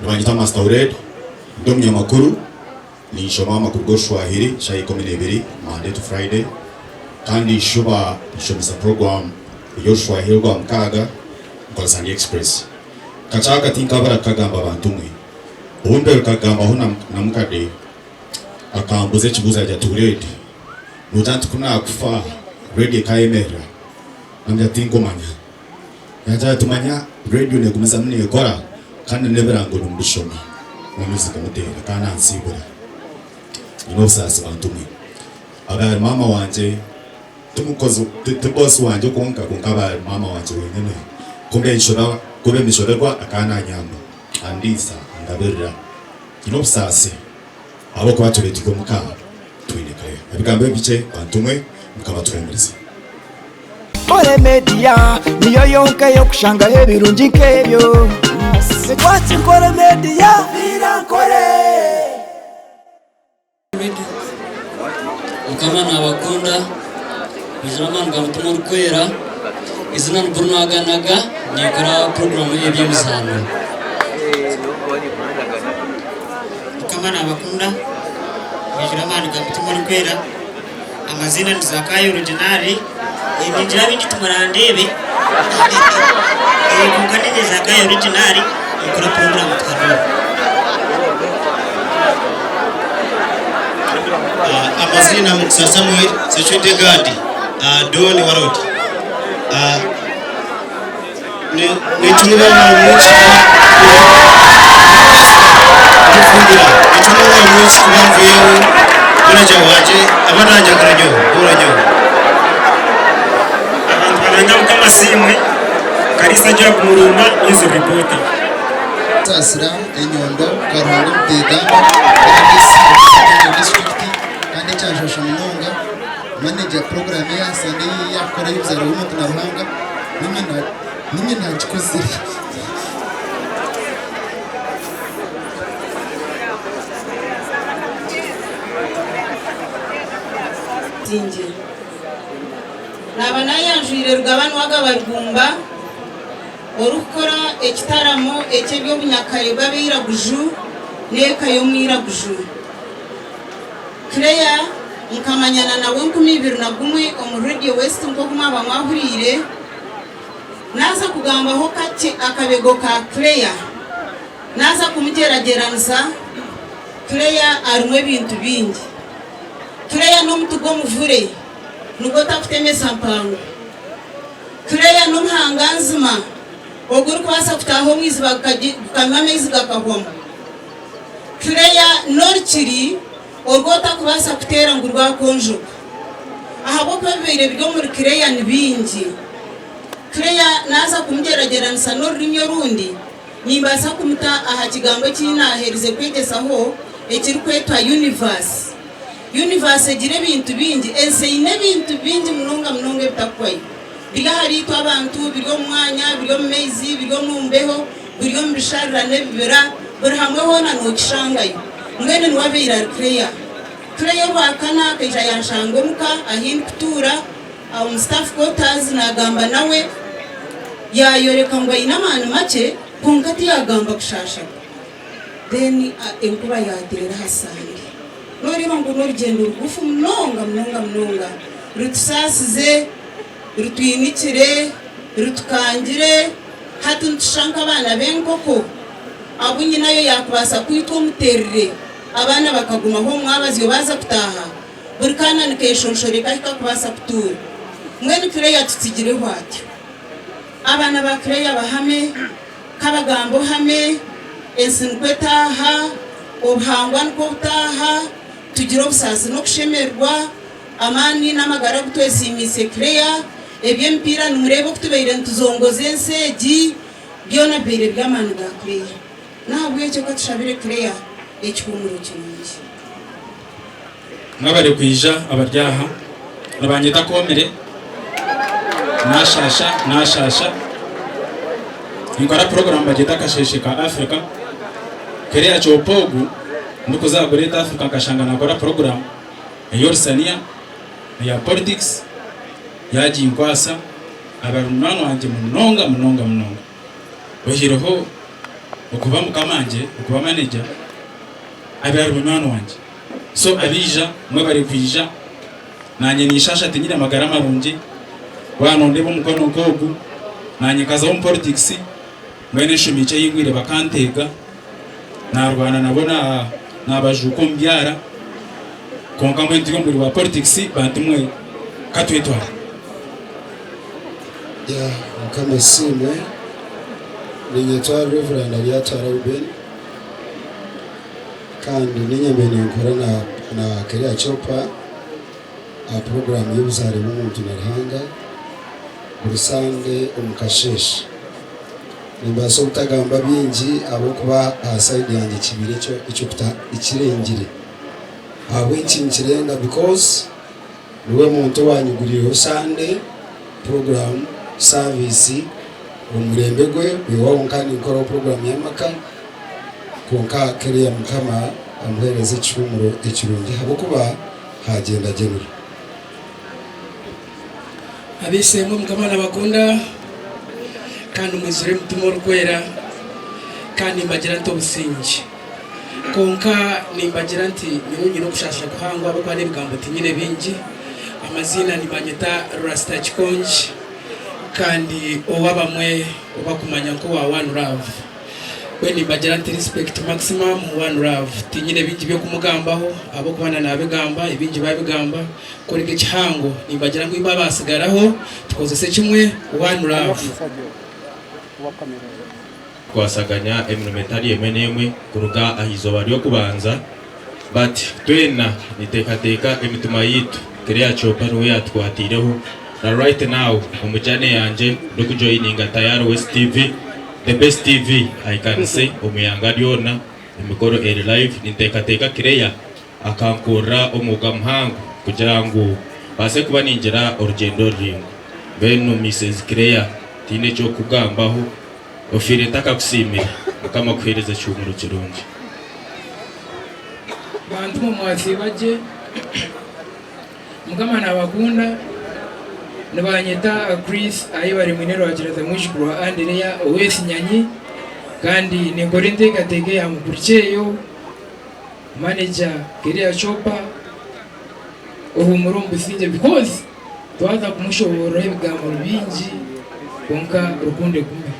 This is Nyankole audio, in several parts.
Nibanyeta Master Ured, ndi omunyamakuru, ninshoma amakuru g'Orushwahiri shaaha 12 Monday to Friday kandi nshuba nshomesa puroguramu ey'Orushwahiri Orwamukaaga nkora Sunday Express. Kakye aka tinkabura kukagamba bantu mwe. Obu mperuka kugambaho na mukade akambuza ekibuuzo agira ati Ured, noogira nti ku naakufa reediyo ekaayemerera? Namugira nti tinkumanya. Yaagira ati, Manya rediyo neegumizamu neekora kandi n'ebirango nimubishoma. N'amaizi gamuteera kandi ansiibura. Nyine obusaasi bantu mwe. Aba ari maama wangye, ti mukozi, ti boosi wangye kwonka kwonka aba ari maama wangye wenyine. Ku mbe ku mbe nishoberwa akaba naanyamba, andiisa, angabirira. Nyine obusaasi ahabw'okuba turi turi omuka twine Claire. Ebigambo ebi bikye bantu mwe, Mukama atuhuumurize. Nkore Media niyo yonka ey'okushangaho ebirungi nk'ebyo. Twaki Nkore Media. Nkore. Mukama nabakunda mwijure amaani ga mutima orikwera izina ni Bruno Aganaga ninkora puroguramu y'ebyemizaano. Mukama nabakunda mwijure amaani ga mutima orikwera. Amaziina ni Zakayo Originari, ningira abaingi timurandeebe kwonka niinye Zakayo Originari nkora puroguraamu Tuhanuure. Amaziina Mukisa Samuel, Security Guard, Don Warod. Nitumubara mwingi kuba mwingi kuba nvuyeho manager wangye aba nanjagara nyowe ntuura nyowe. Abantu baranga Mukama asiimwe, Kalisa Joab Murumba, News Reporter. Saasira, Enyondo, Karuhanga Omuteegamba, RDC owa Kyenjojo disiturikiti kandi ekyanshasha munonga manager puroguramu eya Sunday ei yakukora ey'obuzaare bw'omuntu na Ruhanga niinye naagikozire. Busingye. Naaba naayanjwire Rugaba Nuwagaba Rugumba orikukora ekitaramo eky'eby'obunyakare bw'abairaguju n'eka y'omwiraguju. Claire nkamanyana nawe 2001 omuri Radio West nk'oku mwaba mwahuriire. Naaza kugambaho kakye akabego ka Claire. Naaza kumugyeragyeranisa, Claire arimu ebintu bingi. Claire n'omuti gw'omuvure nigwo otakutemesa mpango. Claire n'omuhanganzima ogurikubaasa kutaaha omu iziba gukanywa amaizi gakahwamu. Claire n'orukiri oru otakubaasa kuteera ngu rwakonjoka. Ahabw'okuba ebibaire biri omuri Claire ni bingi. Claire naaza kumugyeragyeranisa n'orurimi orundi, nimbaasa kumuta aha kigambo eki naaherize kwegyesaho ekirikwetwa universe. Universe egira ebintu bingi. Ensi eine ebintu bingi munonga munonga ebitakuhwayo. Biri ahariitwe abantu, biri omu mwanya, biri omu maizi, biri omu mbeho, biri omu bisharira n'ebibira, buri hamwe hoona nookishangayo. Mbwenu niwe abaire ari Claire. Claire Orwakana akaija yanshanga omuka ahi ndikutuura omu staff quarters naagamba nawe, yaayoreka ngu aine amaani makye kwonka tiyaagamba kushaashaga. Then enkuba yaateera aha Sunday. Nooreeba ngu n'orugyendo rugufu munonga munonga munonga rutusaasize. Rutwinikire, rutukangire, hati nitushusha nk'abaana b'enkoko abu nyinayo yaakubaasa kwitwa omuterire, abaana bakagumaho omu mwabazyo baaza kutaaha, buri kaana nikeeshonshoreka ahi kakubaasa kutuura. Mbwenu Claire atutsigireho atyo. Abaana ba Claire bahame, Kabagambe ohame, ensi nikwo etaaha, obuhangwa nikwo butaaha, tugire obusaasi n'okushemererwa. Amaani n'amagara agu twesiimiise Claire, eby'emipiira nimureeba oku tubaire nituzongoza ensi egi, byona bibaire biri amaani ga Claire. N'ahabw'ekyo ka tushabire Claire ekihuumuro kirungi. Mwebare kwija abari aha. Nibanyeta Komire, nashasha nashasha. Ninkora puroguramu bagyeta Akasheeshe ka Africa. Claire Kyopa ogu ndikuza aha Great Africa nkashanga nakora puroguramu. Ey'orusaniya, eya politics yaginkwasa aba ari munywani wangye munonga munonga munonga. Oihireho Okuba mukamangye, okuba manager, abaire ari munywani wangye. So abaija mwebare kwija, nanye ninshasha tinyine magara marungi, waaba nondeeba omukono nk'ogu, nanye nkazaho omu politics, mbwenu enshomi nkye ei ngwire bakanteega, narwana nabo nabajuuka omu byara, kwonka mbwenu turi omu bwire bwa politics bantu mwe katwetware. Yeah, Mukama asiimwe. Ninyetwa Rev. Aryatwara Reuben kandi ninyambe ninkora na na Career Chopper aha puroguraamu y'obuzaare bw'omuntu na Ruhanga buri Sande omu kasheeshe. Nimbaasa obutagamba bingi ahabw'okuba aha sayidi yangye kibaire eky'okuta ekirengire. Ahabw'enki nikirenga? Because Niwe muntu owanyiguriireho Sunday program service omu murembe gwe wewawo nkaba ninkoraho program y'amaka kwonka Keria Mukama amuhereze ekihumuro ekirungi ahabw'okuba hagyenda General. Ab'eishe-emwe Mukama nabakunda kandi mwijure Mutima Orikwera kandi nimbagira nti obusingye. Kwonka nimbagira nti nyowe nyine okushaasha kuhango ahabw'okuba n'ebigambo tinyine bingi. Amaziina nibanyeta Rasta Kikongi kandi ou abamwe bakumanya nk'owa One Love. Mbwenu nimbagira nti respect maximum One Love. Tinyine bingi by'okumugambaho ahabw'okuba na naabigamba, ebingi baabigamba, kureka ekihango nimbagira ngu imwe abaatsigaraho tukozese kimwe One Love. Tukwasaganya emirimo etari emwe n'emwe kuruga aha izooba ry'okubanza but twena niteekateeka emitima yaitu Claire Kyopa niwe yaatukwatiireho na right now omu journey yangye ndikujoininga Tayari West TV the best TV I can say omu ihanga ryona emikoro eri live ninteekateeka Claire akankurira omwooga muhango kugira ngu mbaase kuba ningira orugyendo ruraingwa mbwenu Mises Claire tihaine eky'okukugambaho. Ofiire ntakakusiimire. Mukama akuheereze ekihuumuro kirungi. Bantu mwe mwasiiba gye, Mukama nabakunda, nibanyeta Chris Ayebare Mwine Rwakiraza mwijukuru wa Andereya ow'Esinyanyi kandi ninkora enteekateeka eya Mukuru Kyeyo, manager Keria Chopper, ohuumure omu busingye because Twaza kumushoboorora ebigambo ni bingi kwonka rukundo egume.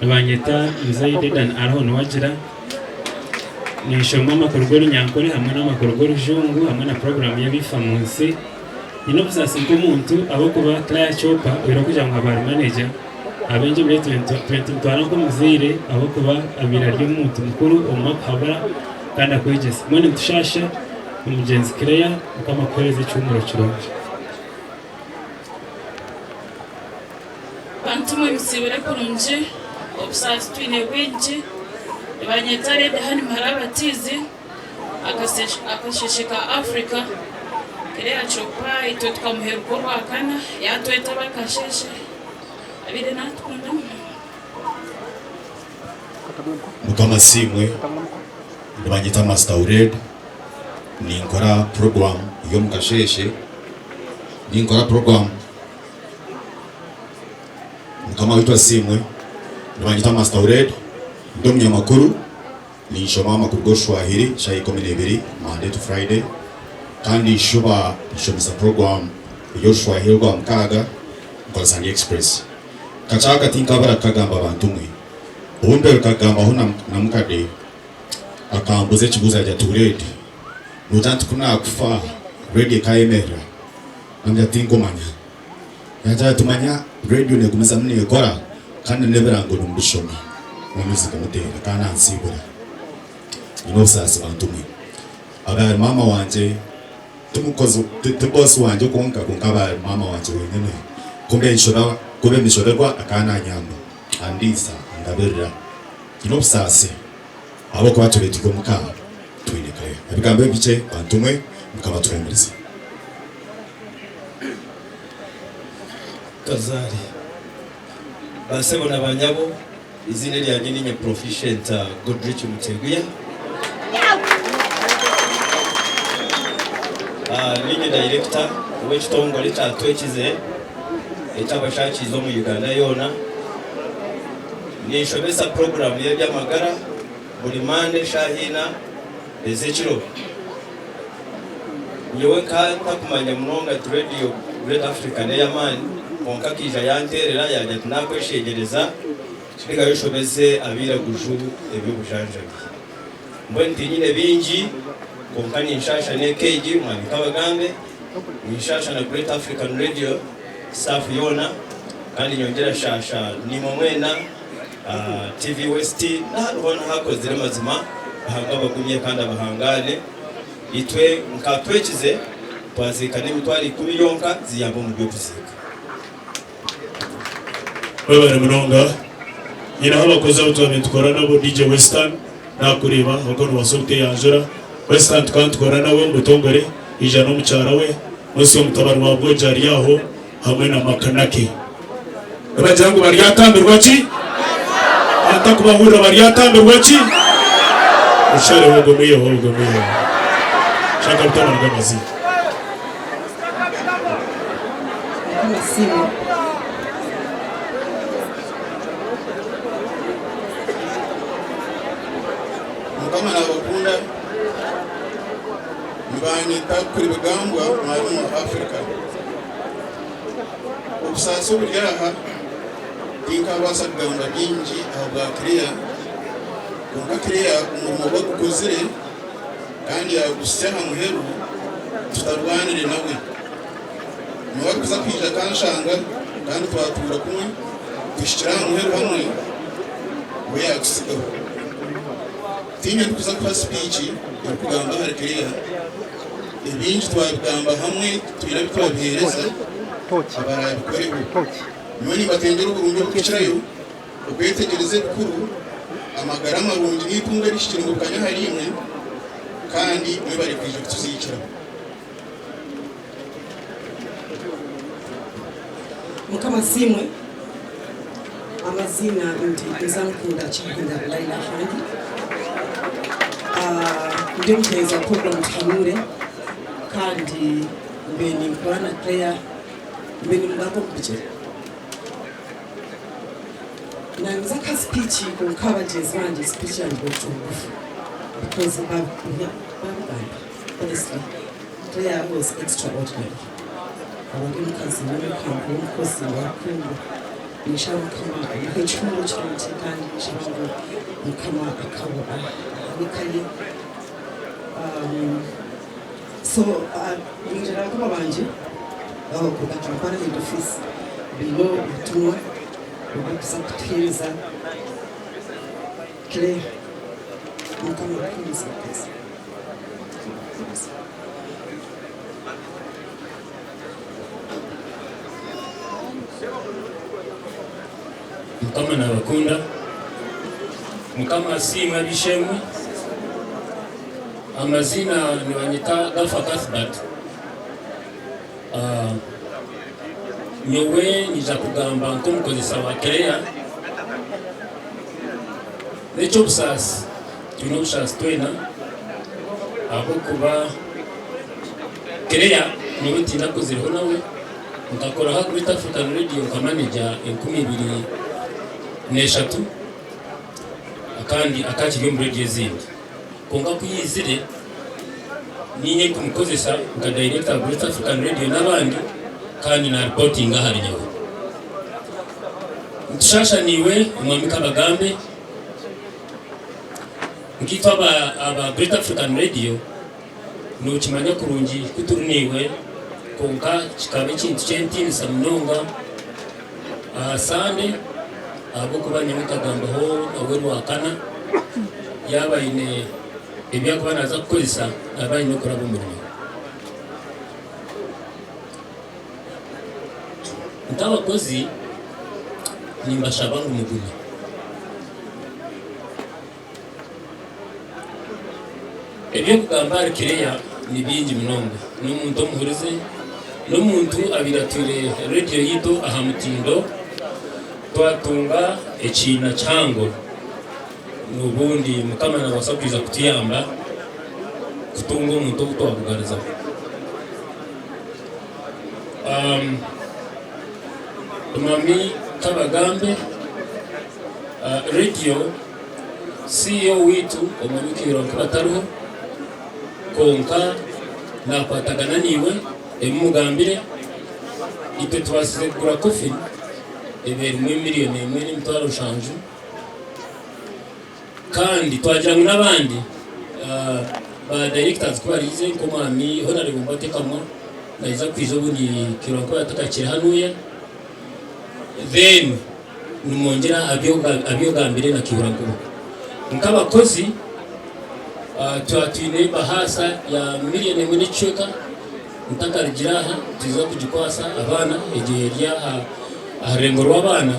Nibanyeta Muzei Dedan Ariho Niwagira. Ninshoma amakuru g'orunyankore hamwe n'amakuru g'orujungu hamwe na puroguraamu y'ebifa mu nsi. Nyine obusaasi nk'omuntu ahabw'okuba Claire Chopper oine okugira ngu aba ari manager, abaingi omuri itwe nitumutwara nk'omuzaire ahabw'okuba abaire ari omuntu mukuru omwe akuhabura kandi akwegyesa. Mbwenu nitushaasha. Omugyenzi Claire, Mukama akuhereze ekihuumuro kirungi. Bantu mwe musiibire kurungi, obusaasi twine bwingi. Nibanyeta Lady Honey Muhara Batiizi, akasheshe ka Africa. Claire Chopper itwe tukamuheruka orwakana yatweta ab'akasheshe abaire natukunda munonga. Mukama asiimwe, nibanyeta Master Ured, ninkora program y'omukasheeshe, ninkora program Mukama waitu asiimwe, nibanyeta Master Ured, ndi omunyamakuru, ninshoma amakuru g'Orushwahiri shaaha 12 Monday to Friday, kandi nshuba nshomesa program y'Orushwahiri orwamukaaga nkora Sunday Express. Kakyaka tinkabura kukagamba bantu mwe. Obu mperuka kugambaho na mukade, akambuza ekibuuzo agira ati, Red, noogira nti ku naakufa rediyo ekaayemerera? Naamugira nti, Tinkumanya. Yaagira ati, Manya rediyo neegumizamu neekora kandi n'ebirango nimubishoma na music muteera. Kandi ansiibura. Nyine obusaasi bantu mwe. Abe ari maama wangye. Ti mukozi, ti boss wangye kwonka, kwonka aba ari maama wangye wenyine. Ku mbe ku mbe nishoberwa akaba nanyamba, andiisa, angabirira. Nyine obusaasi ahabw'okuba turi turi omuka twine Claire. Ebigambo ebi bikye bantu mwe, Mukama atuhumurize. Kazaare. Ba sebo na ba nyabo, eiziina eryangye niinye Proficient Godrich Muteguya. Niinye dayirekita w'ekitongore ekya Twekize eky'abashakiize omu Uganda yoona. Ninshomesa puroguraamu y'eby'amagara buri Mande eshaaha ina ez'ekiro. Nyowe nka ntakumanya munonga nti Radio Great Africa n'ey'amaani kwonka akaija yanteerera yaagira ati naakweshengyereza Rigayo oshomese abairaguju eby'obujanjabi. Mbwenu tinyine bingi kwonka ninshaasha n'eka egi Mwami Kabagambe, ninshaasha na Great African Radio staff yoona kandi nyongyera nshaasha naimwe mwena TV West n'ahandi hoona ahakozire amazima Ruhanga abagumye kandi abahangaane. Itwe nka Twekize twaziika n'emitwaro ikumi yonka ziyamba omu by'okuziika. Webare munonga. Nyineho abakozi abu twaba nitukora nabo DJ Western nakureeba ogwo nobaasa obuteyanjura. Western tukaba nitukora nawe omu butongore yaija n'omukyara we Musa omutabani wa Bwogi ari aho hamwe na Makanaki. Nibagira ngu baryatambirwa ki? Antakubahurira baryatambirwa ki? Mushareho ogwo mwiheho ogwo mwiheho. Shaka butabani bw'amaziina. Mukama asiimwe. Mukama nabakunda nibanyeta Kuribigambwa mwarimu wa Africa. Obusaasi oburi aha tinkabaasa kugamba bingi ahabwa Claire kwonka Claire omurimo ogu agukozire kandi yaguhitsya aha muheru tutarwanire nawe. Niwe arikuza kwija akanshanga kandi twatuura kumwe tuhikire aha muheru hamwe we yatutsigaho. Tiinye ndikuza kuha sipiiki erikugamba ahari Claire, ebingi twabigamba hamwe twine abu twabiheereza abaraabikoreho. Nyowe nimbatengyera oburungi oburikukirayo, okwetegyereza ebikuru, amagara marungi n'eitungo erihikire ngu bikanye ahariimwe kandi mwebare kwija kutuziikira. Mukama asiimwe amaziina ndi Nzankunda Kyahinda Laila Hangi ndi omuheereza wa program Tuhanuure kandi mbe ninkora na Claire mbe nimugaruka omu bigyere. Nanza kuha speech kwonka bagyenzi bangye speech yangye bagita bugufu because babigamba honestly Claire was extraordinary aba ari omukazi w'omukangu w'omukozi wa rukundo ninshaba mukama amuhe ekihumuro kirungi kandi ninshaba ngu mukama akabo ahabw'eka ye so ningira bakama bangye babakuruga Kampala head office baine obutumwa oburikuza kutuheereza Claire mukama akuhe omugisha. Mukama nabakunda. Mukama asiimwe ab'eishe-emwe. Amaziina nibanyeta Gaffa Cuthbert. Ah, nyowe nyija kugamba nk'omukozesa wa Claire. N'eky'obusaasi, twine obusaasi twena ahabw'okuba Claire nyowe tindakozireho nawe, nkakoraho aha Great African Radio nka manager 2003 kandi akakiri omu radio ezindi. Kwonka ku yaizire niinye nkumukozesa nka director wa Great African Radio n'abandi kandi na reportinga ahari nyowe. Nitushasha naiwe Omwami Kabagambe, nkaitwe aba aba Great African Radio nokimanya kurungi ku turi naiwe kwonka kikaba ekintu ky'entiinisa munonga aha Sande ahabw'okuba nyowe nkagambaho nawe Rwakana yaaba aine ebi arikuba naaza kukozesa naaba aine okuraba omuri nyowe. Nk'abakozi nimbashaba ngu mugume. Eby'okugamba ahari Claire ni bingi munonga. N'omuntu omuhurize, n'omuntu abaire atwire rediyo yaitu aha mutindo. Twatunga ekiina kihango, n'obundi Mukama nabaasa kwija kutuyamba kutunga omuntu ou twakugarizaho. Omwami Kabagambe. Radio CEO waitu Omwami Kihiirwa Nkuba tariho kwonka nakwatagana naiwe ebimugambire. Itwe tubaasize kugura coffin eba erimu emiliyoni emwe n'emitwaro nshanju kandi twagira ngu n'abandi ba directors ku bariize nk'omwami Honarebo Mbatekamwa naija kwija obundi Kihiirwa Nkuba atakakiri hanuya then nimwongyera abyogambire na Kiihura Nkuba. Nk'abakozi twaba twine bahaasa ya miriyoni emwe n'ekicweka ntakarugire aha nituza kugikwasa abaana egyo eri aha rurengo rw'abaana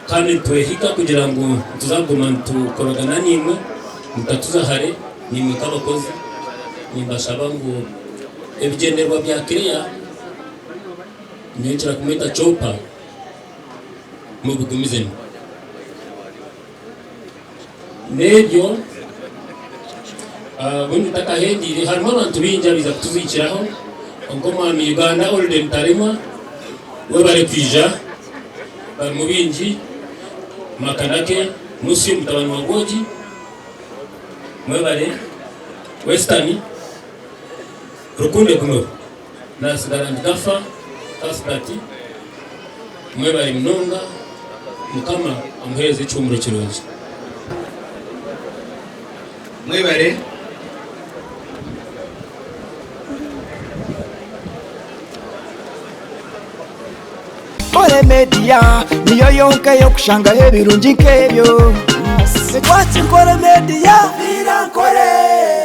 kandi nitwehika kugira ngu nituza kuguma nitukoragana naimwe mutatuza hare naimwe nk'abakozi nimbashaba ngu ebigyendererwa bya Clare nyowe nkira kumweta Chopper mubigumizemu. N'ebyo obundi ntakahendiire harimu abantu baingi abaija kutuziikiraho nk'omwami Uganda Olden Taremwa webare kwija barimu baingi Makanake Musyo mutabani wa Gwogi mwebare Western Rukundo egumeho Nasigara ndi Gafa Cuthbert mwebare munonga mukama amuhereze ekihumuro kirungi. Mwebare. Nkore Media niyo yonka ey'okushangaho ebirungi nk'ebyo. Ekwatsi Nkore Media. Nkore.